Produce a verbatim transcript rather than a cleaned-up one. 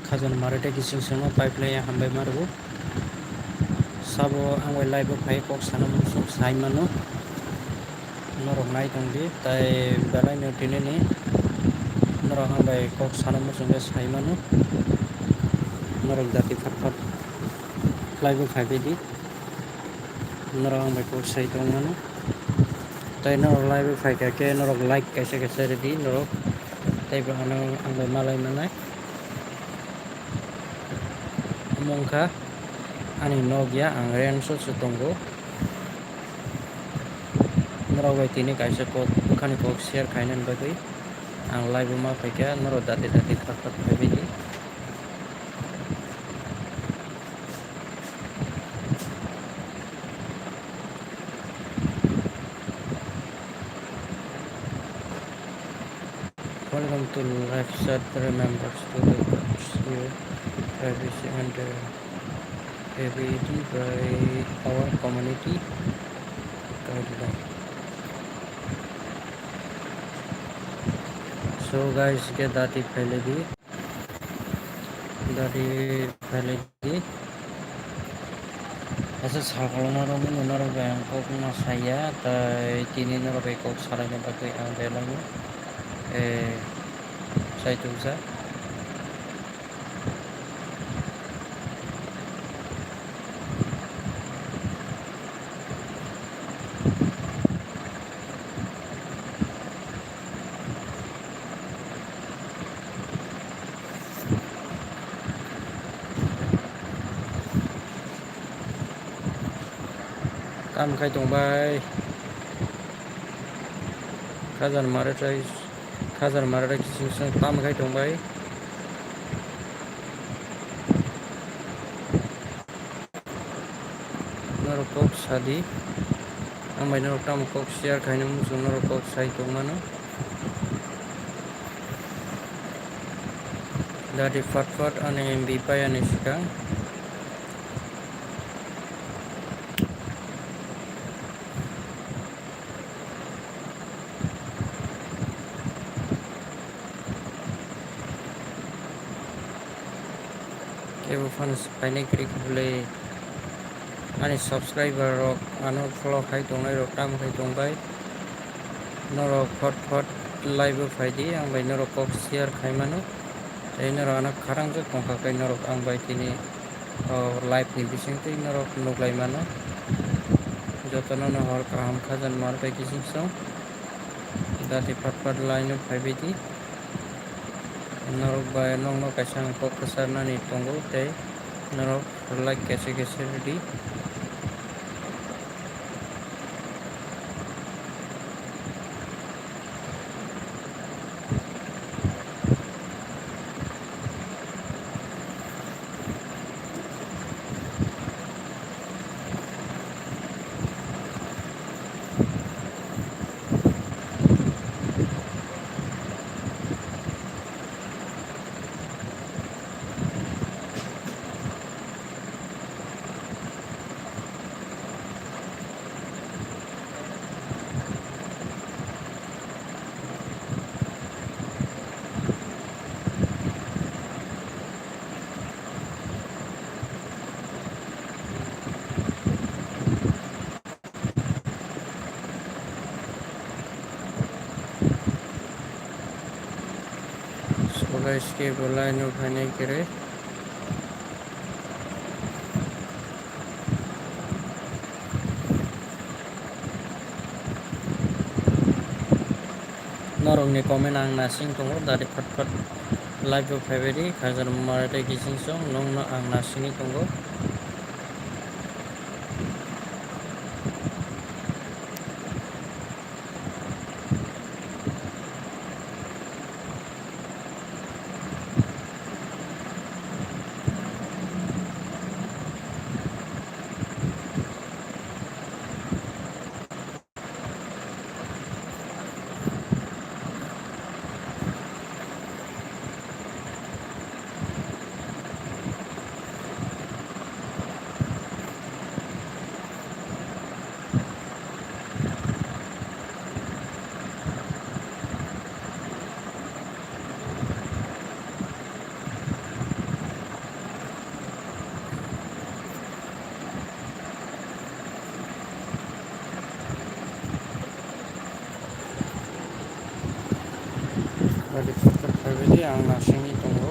Khajana Marwete Kiching Songno pipeline hambai ma rwo. Sabo ang bai live o phai kok sana muchung sai mano. Norok nai tong di, tai belai no tini ni norok ang bai kok sana muchung khe sai mano. Norok dati phat phat live o phai bai di. Norok ang bai kok sai tong mano. Tai norok live o phai kha khe norok like kaisa kaisa ridi norok. Tai bo ano ang bai malai manai. Omo wngkha ani nok ya, ang rent o se tongo. Norok bai tini kaisa kok, bwkhani kok share khainani bagwi ang live o ma phaikha, norok dati dati thak thak phaibaidi. Welcome to live chat. Remember to your privacy and, uh, A B D by our community guideline. So guys, get that if I lady. Dadi phailai di. Asa salkolokno norok bai ang kok ma saya, tai tini norok bai kok salaina bagwi ang belai no, eh, sai tongsa. Tamo khai tong bai. Khajana Marwete, Khajana Marwete Kiching Song tamo khai tong bai. Norok kok sadi. Ang bai norok tamo kok share khaina muchung norok kok sai tongmano. Dadi fat fat ani M B pai ani swkang. Kebo fans painai kwrwi khe bwlwi ani subscriber rok ano follow khai tongnai rok tamo khai tongbai. Norok phot phot live o phaidi, ang bai norok kok share khai mano. Tei norok ano kharang jwk tongkha khe norok ang bai tini o live ni bisingtwi norok nuklai mano. Jotono no hor kaham Khajana Marwete Kiching Song. Dati pat pat line o phaibaidi. Norok bai nokno kaisa ang kok kwcharnani tongo tei norok like kaisa kaisa rwdi. So guys, kebo line o phainai kwrwi. Norokni comment ang nasing tongo, dadi phat phat live o phaibaidi, Khajana Marwete Kiching Song, nokno ang nasingwi tongo. Phaibaidi ang nasingwi tongo.